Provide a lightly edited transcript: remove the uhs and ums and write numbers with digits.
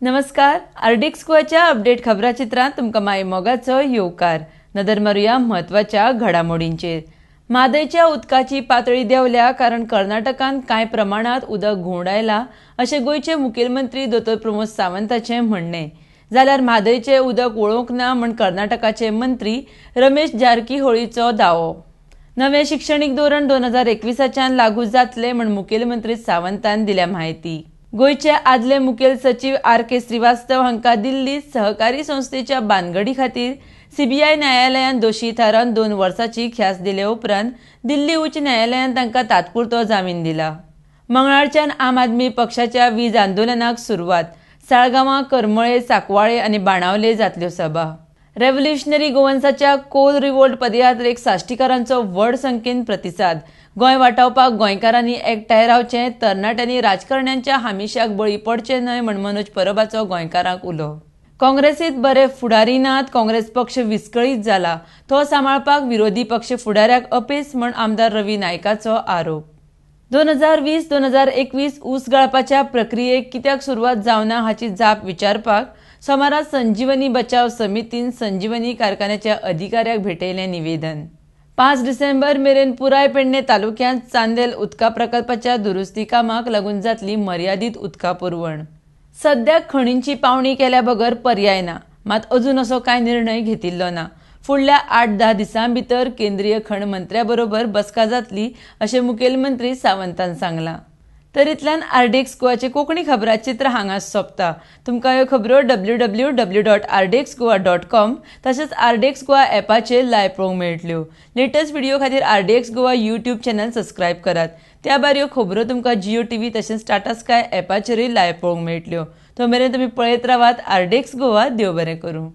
नमस्कार, RDX गोवाच्या update खबराचित्रांत तुमकां माय मोगाचो येवकार. नदर मारुया म्हत्वाच्या घडामोडींचेर. म्हादयच्या उदकाची पातळी देंवल्या कारण कर्नाटकान कांय प्रमाणांत उदक घुंवडायला अशें गोंयचे मुखेलमंत्री दोतोर प्रमोद सावंताचें म्हणणें. जाल्यार म्हादयचें उदक वळोवंक ना म्हूण कर्नाटकाचे मंत्री रमेश जारकीहोळीचो दावो. नवें शिक्षणीक धोरण 2021च्यान लागू जातलें म्हूण मुखेलमंत्री सावंतान दिल्या म्हायती. गोंयचे आदले मुखेल सचीव आर के श्रीवास्तव हांकां दिल्ली सहकारी संस्थेच्या बानगडी खातीर सीबीआय न्यायालयान दोशी थारावन 2 वर्सांची ख्यास्त दिले उपरांत दिल्ली उच्च न्यायालयान तांकां तात्पुरतो जामीन दिला. मंगळारच्यान आम आदमी पक्षाच्या वीज आंदोलनाक सुरवात. साळगांवां, करमळे, साकवाळे आनी बाणावले जातल्यो सभा. रेव्होल्युशनरी गोवन्साच्या कोल रिवोल्ट पदयात्रेक साश्टीकारांचो व्हड संख्येन प्रतिसाद. गोंय वाटावपाक गोंयकारांनी एकठांय रावचें, तरणाट्यांनी राजकारण्यांच्या हामिशाक बळी पडचें न्हय म्हण मनोज परबाचो गोंयकारांक उलो. काँग्रेसीत बरे फुडारी नात, काँग्रेस पक्ष विस्कळीत जाला, तो सांबाळपाक विरोधी पक्ष फुडाऱ्याक अपेस म्हण आमदार रवी नायकाचो आरोप. 2020-2021 ऊस गाळपाच्या प्रक्रियेक कित्याक सुरवात जावना हाची जाप विचारपाक सोमारा संजीवनी बचाव समितीन संजीवनी कारखान्याच्या अधिकाऱ्याक भेटयलें निवेदन. 5 डिसेंबर मेरेन पुराय पेडणे तालुक्यांत चांदेल उदका प्रकल्पाच्या दुरुस्ती कामाक लागून जातली मर्यादीत उदका पुरवण. सद्याक खणींची पावणी केल्या बगर पर्याय ना, मात अजून असो कांय निर्णय घेतिल्लो ना. फुडल्या 8-10 दिसां भितर केंद्रीय खण मंत्र्या बरोबर बसका जातली अशें मुखेलमंत्री सावंतान सांगलां. तर इतल्यान आरडीएक्स गोवाचे कोंकणी खबराचित्र हांगा सोंपता. तुमकां ह्यो खबरो www.rdxgoa.com तशेंच आरडीएक्स गोवा ॲपाचेर लायव्ह पळोवंक मेळटल्यो. लेटस्ट व्हिडिओ खातीर RDX Goa YouTube channel subscribe करात. त्या भायर ह्यो खबरो तुमकां जिओ टीव्ही तशेंच टाटा स्काय ॲपाचेरूय लायव्ह पळोवंक मेळटल्यो. तो मेरेन तुमी पळयत रावात आरडीएक्स गोवा. देव बरें करूं.